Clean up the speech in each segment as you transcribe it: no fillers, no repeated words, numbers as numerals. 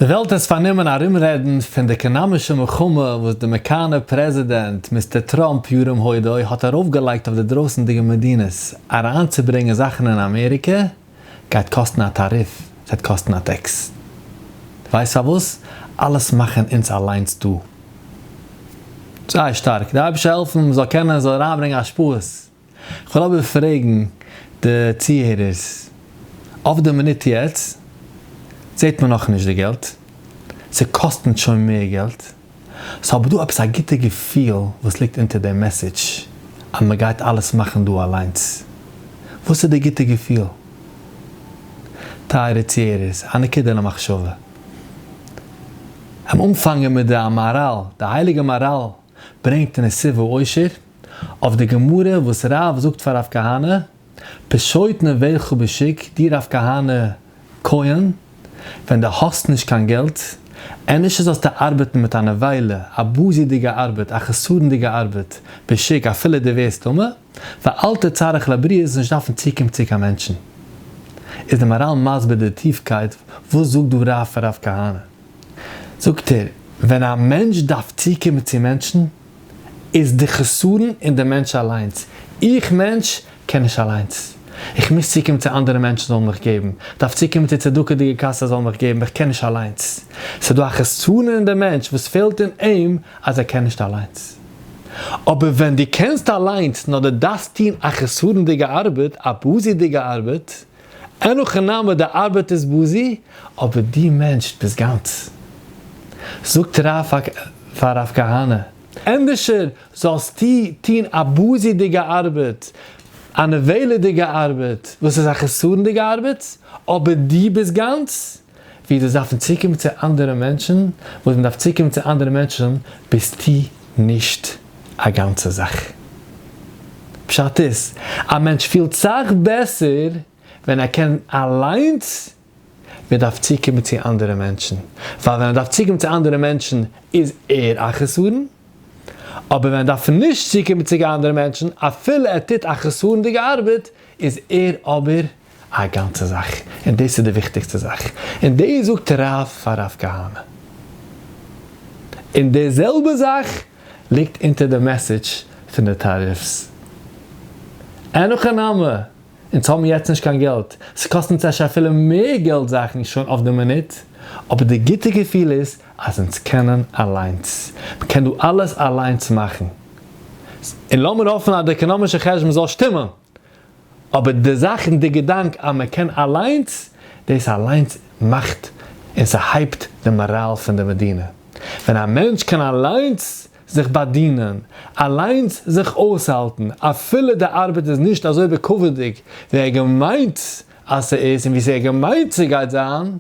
די וועלט איז פארנומען ארומרעדן פון די עקאנאמישע מלחמה וואס די אמעריקאנער פרעזידענט מיסטער טראמפ ירום הודו האט ארויפגעלייגט אויף די דרויסנדיגע מדינות אריינצוברענגען זאכן אין אמעריקע גייט קאסטן א טאריף, ס'גייט קאסטן א tax. ווייסט פארוואס? אלעס מאכן אונז אליינס דא. זייער שטארק, די אייבערשטער העלפן מ'זאל קענען זאל אריינברענגען השפעות. כ'וויל אבער פרעגן די צוהערערס, אויף די מינוט יעצט זעט מען נאכנישט די געלט, ס'קאסט אונז שוין מער געלט, ס'איז אבער דא עפעס א גוטע געפיל וואס ליגט אונטער די message אז מ'גייט אלעס מאכן דא אליינס. וואס איז די גוטע געפיל? טייערע צוהערערס, א נקודה למחשבה. לאמיר אנפאנגען מיט די מהר"ל, די הייליגע מהר"ל ברענגט אין נתיב העושר, אויף די גמרא וואס רב זאגט פאר רב כהנא, פשוט נבלך בשוק, דו רב כהנא כהן, ווען דו האסט נישט קיין געלט, ענדערשער זאלסטו ארבעטן מיט א נבילה, א בזי'דיגע ארבעט, א חסרונ'דיגע ארבעט, בשוק, אפילו דו ווערסט טמא, ואל תצטרך לבריות, זאלסט נישט דארפן צוקומען צו קיין מענטשן. איז די מהר"ל מסביר די טיפקייט, וואס זאגט דא רב פאר רב כהנא? זאגט ער, ווען א מענטש דארף צוקומען צו מענטשן, איז די חסרון אין די מענטש אליינס. איך מענטש קען נישט אליינס. איך מוז צוקומען צו אנדערע מענטשן זאלן מיך געבן. איך דארף צוקומען צו צדקה'דיגע קאסע זאלן מיך געבן. איך קען נישט אליינס. ס'איז דא א חסרון אין די מענטש וואס פעלט אין אים אז ער קען נישט אליינס. אבער ווען דו קענסט אליינס נאר דו דארפסט טון א חסרונ'דיגע ארבעט, א בזי'דיגע ארבעט, אין הכי נמי די ארבעט איז בזוי, אבער דו מענטש ביסט גאנץ. זאגט רב פאר רב כהנא, ענדערשער זאלסטו טון א בזוי'דיגע ארבעט, א נבלה'דיגע ארבעט, וואס איז א חסרונ'דיגע ארבעט, אבער דו ביסט גאנץ, ווי דאס דארפן צוקומען צו אנדערע מענטשן, וואס מען דארף צוקומען צו אנדערע מענטשן, ביסטו נישט א גאנצע זאך. פשט איז, א מענטש פילט סאך בעסער ווען ער קען אליינס ווי ער דארף צוקומען צו אנדערע מענטשן, ווייל ווען ער דארף צוקומען צו אנדערע מענטשן איז ער א חסרון, אבער ווען ער דארף נישט צוקומען צו אנדערע מענטשן אפילו ער טוט א חסרונ'דיגע ארבעט איז ער אבער א גאנצע זאך, און דאס איז די וויכטיגסטע זאך, און דאס זאגט רב פאר רב כהנא. און די זעלבע זאך ליגט אונטער די message פון די tariffs. אין הכי נמי, אונז האבן יעצט נישט קיין געלט, ס'קאסט אונז אפשר אפילו מער געלט זאכן שוין אויף די מינוט, אבער די גוטע געפיל איז אז אונז קענען אליינס, מ'קען דא אלעס אליינס מאכן. און לאמיר האפן אז די עקאנאמישע חשבון זאל שטימען. אבער די זאך און די געדאנק אז מען קען אליינס, דאס אליינס מאכט און ס'הייבט די מאראל פון די מדינה. ווען א מענטש קען אליינס זיך באדינען, אליינס זיך אויסהאלטן, אפילו די ארבעט איז נישט אזוי בכבוד'יג ווי ער געמיינט אז ס'איז און ווי ס'האט געמיינט ס'גייט זיין,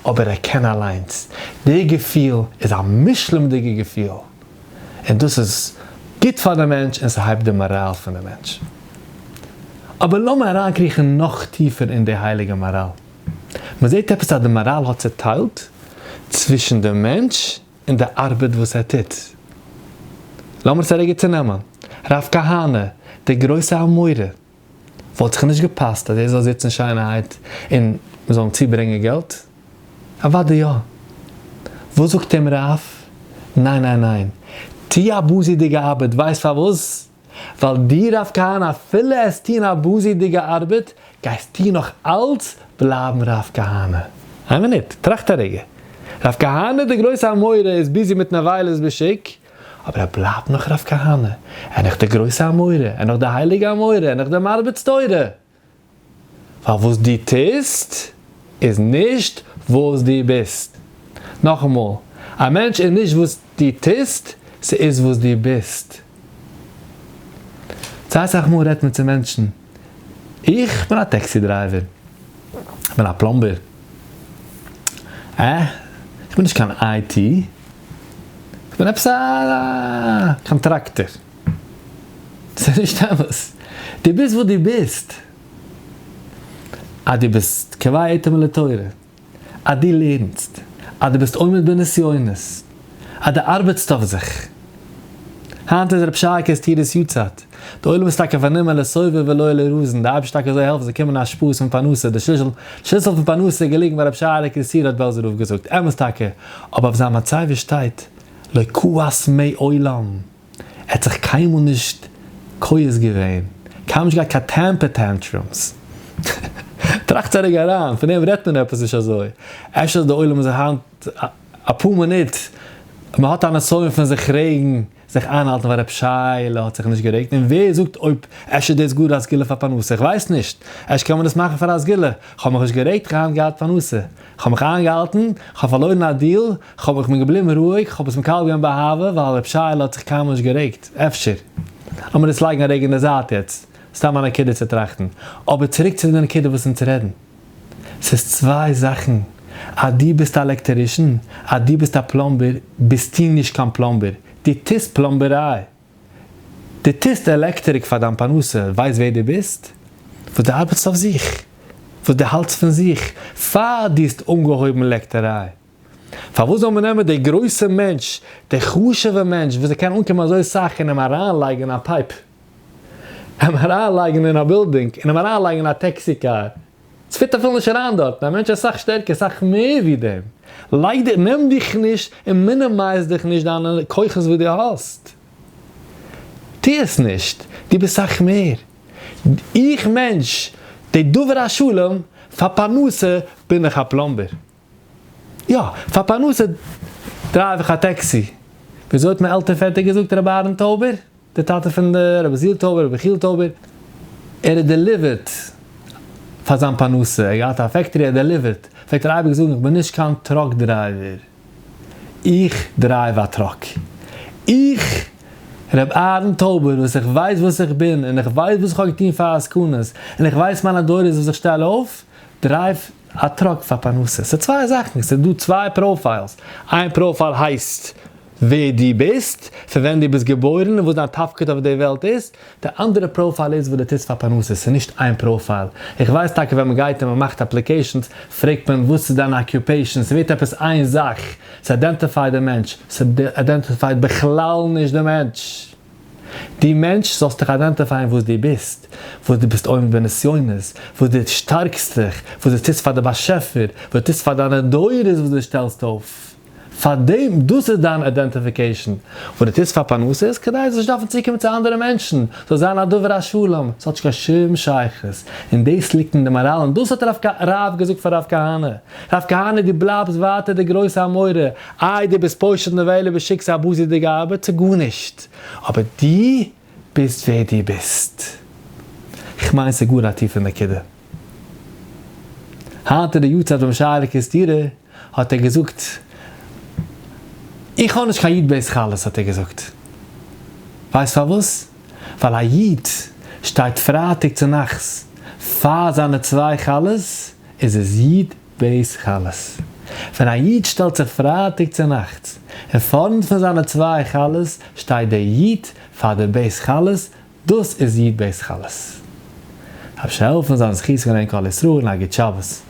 אבער ער קען אליינס. די געפיל איז א מושלמ'דיגע געפיל, און דאס איז גוט פאר די מענטש און ס'הייבט די מאראל פון די מענטש. אבער לאמיר אריינקריכן נאך טיפער אין די הייליגע מאראל. מ'זעט עפעס אז די מאראל האט צעטיילט צווישן די מענטש און די ארבעט וואס ער טוט. לאמיר עס א רגע צונעמען. רב כהנא, דער גרויסע אמורא, וואלט זיך נישט געפאסט אז ער זאל זיצן שיינערהייט און מען זאל אים צוברענגען געלט? אוודאי יא. וואס זאגט אים רב? ניין ניין ניין, טו א בזי'דיגע ארבעט, ווייסט פארוואס? ווייל דו רב כהנא אפילו עסט טון א בזי'דיגע ארבעט, גייסטו נאך אלץ בלייבן רב כהנא. איין מינוט, טראכט א רגע. רב כהנא דער גרויסע אמורא איז busy מיט נבילות בשוק, אבער ער בלייבט נאך רב כהנא, ער נאך די גרויסע אמורא, ער נאך די הייליגע אמורא, ער נאך די מרביץ תורה. ווייל וואס דו טוסט איז נישט וואס דו ביסט. נאכאמאל, א מענטש איז נישט וואס דו טוסט, ס'איז וואס דו ביסט. זייער אסאך מאל רעדט מען צו מענטשן, איך בין א taxi driver, איך בין א plumber, אה, איך בין נישט קיין IT, איך בין עפעס א contractor. ס'איז נישט אמת. דו ביסט וואס דו ביסט. אז דו ביסט קובע עתים לתורה, אז דו לערנסט, אז דו ביסט עומד בנסיונות, אז דו ארבעטסט אויף זיך. היינט איז רב שייקע'ס תירוץ יארצייט. די עולם איז טאקע פארנומען לשובע ולא לרזון, די אייבערשטער טאקע זאל העלפן זאל קומען השפעות פון פרנסה, די שליסל שליסל פון פרנסה איז געליגן ביי רבי שייעלע קערעסטירער האט בעלזער רב געזאגט, אמת טאקע, אבער אויף זיין מצבה שטייט לא כעס מעולם, ער האט זיך קיינמאל נישט כועס געווען, קיינמאל נישט געהאט קיין temper tantrums. טראכטס א רגע אריין, פון דעם רעדט מען עפעס נישט אזוי, אפשר אז די עולם איז היינט אפאר מינוט, מען האט א נסיון פון זיך רעגן, זיך איינהאלטן ווייל רב שייעלע האט זיך נישט גערעגט, און ווער זאגט אויב אפשר דאס גאר א סגולה פאר פרנסה, איך ווייס נישט, אפשר קען מען דאס מאכן פאר א סגולה, כ'האב מיך נישט גערעגט, כ'האב היינט געהאט פרנסה, כ'האב מיך איינגעהאלטן, כ'האב פארלוירן א deal, כ'האב איך בין געבליבן רואיג, כ'האב עס מקבל געווען באהבה, ווייל רב שייעלע האט זיך קיינמאל נישט גערעגט, אפשר. לאמיר דאס לייגן א רגע אין די זייט יעצט, סתם א נקודה צו טראכטן. אבער צוריק צו די נקודה וואס אונז רעדן. ס'איז צוויי זאכן, אז דו ביסט א electrician, אז דו ביסט א plumber, ביסטו נישט קיין plumber, דו טוסט פלאמבעריי. דו טוסט עלעקטעריק פאר דיין פרנסה, ווייסט ווער דו ביסט? וואס דו ארבעטסט אויף זיך, וואס דו האלטסט פון זיך, פאר דו האסט אנגעהויבן לעקטעריי. פארוואס זאל מען נעמען די גרויסע מענטש, די חשוב'ע מענטש וואס ער קען אנקומען אזוי סאך און אים אריינלייגן אין א pipe, אים אריינלייגן אין א בילדינג, און אים אריינלייגן אין א taxi car, ס'פיט אפילו נישט אריין דארטן, א מענטש איז אסאך שטערקער, אסאך מער ווי דעם. לייג דיך, נעם דיך נישט און minimize דיך נישט דיינע כוחות וואס דו האסט. טו עס נישט, דו ביסט אסאך מער. איך מענטש, די דבר השלם, פאר פרנסה בין איך א plumber. יא, פאר פרנסה drive איך א taxi. וויאזוי האט מיין עלטער פעטער געזאגט רבי אהרן טויבער? דער טאטע פון די רבי עזיאל טויבער, רבי יחיאל טויבער, ער האט delivered פאר זיין פרנסה, ער האט געהאט א factory, ער האט delivered, פלעגט ער אייביג זאגן איך בין נישט קיין truck driver, איך drive א truck, איך ר' אהרן טויבער וואס איך ווייס וואס איך בין און איך ווייס וואס איך האב געטון פאר עסקנות און איך ווייס מיינע דורות וואס איך שטעל אויף, drive א truck פאר פרנסה. ס'איז צוויי זאכן, ס'איז דא צוויי profiles, איין profile הייסט ווער דו ביסט, פון ווען דו ביסט געבוירן און וואס דיין תפקיד אויף די וועלט איז, די אנדערע profile איז וואס דו טוסט פאר פרנסה, ס'איז נישט איין profile. איך ווייס טאקע ווען מ'גייט און מ'מאכט applications פרעגט מען וואס איז דיין occupation, ס'ווערט עפעס איין זאך, ס'אידענטיפייד די מענטש, ס'אידענטיפייד בכלל נישט די מענטש. דו מענטש זאלסט דיך אידענטיפייען וואס דו ביסט, וואס דו ביסט עומד בנסיונות, וואס דו שטארקסט דיך, וואס דו טוסט פאר די באשעפער, וואס דו טוסט פאר דיינע דורות וואס דו שטעלסט אויף. פאר דעם, דאס איז דיין identification. וואס דו טוסט פאר פרנסה איז כדי זאלסט נישט דארפן צוקומען צו אנדערע מענטשן, זאל זיין א דבר השלם, ס'האט נישט קיין שום שייכות. און דאס ליגט אין די מאראל, און דאס האט רב געזאגט פאר רב כהנא. רב כהנא דו בלייבסט ווייטער די גרויסע אמורא, איי דו ביסט פושט נבלה בשוק ס'איז א בזי'דיגע ארבעט, ס'איז גארנישט. אבער דו ביסט ווער דו ביסט. כ'מיין ס'איז גאר א טיפע נקודה. היינט איז די יארצייט פון שייעלע קערעסטירער. האט ער געזאגט, איך האב נישט קיין י"ב חלות האט ער געזאגט, ווייסט פארוואס? ווייל א איד שטייט פרייטאג צונאכטס פאר זיינע צוויי חלות איז עס י"ב חלות, ווען א איד שטעלט זיך פרייטאג צונאכטס אין פארנט פון זיינע צוויי חלות שטייט דער איד פאר די בית חלות, דאס איז י"ב חלות. אפשר העלפן זיין זכות געווען כל ישראל און א גוט שבת.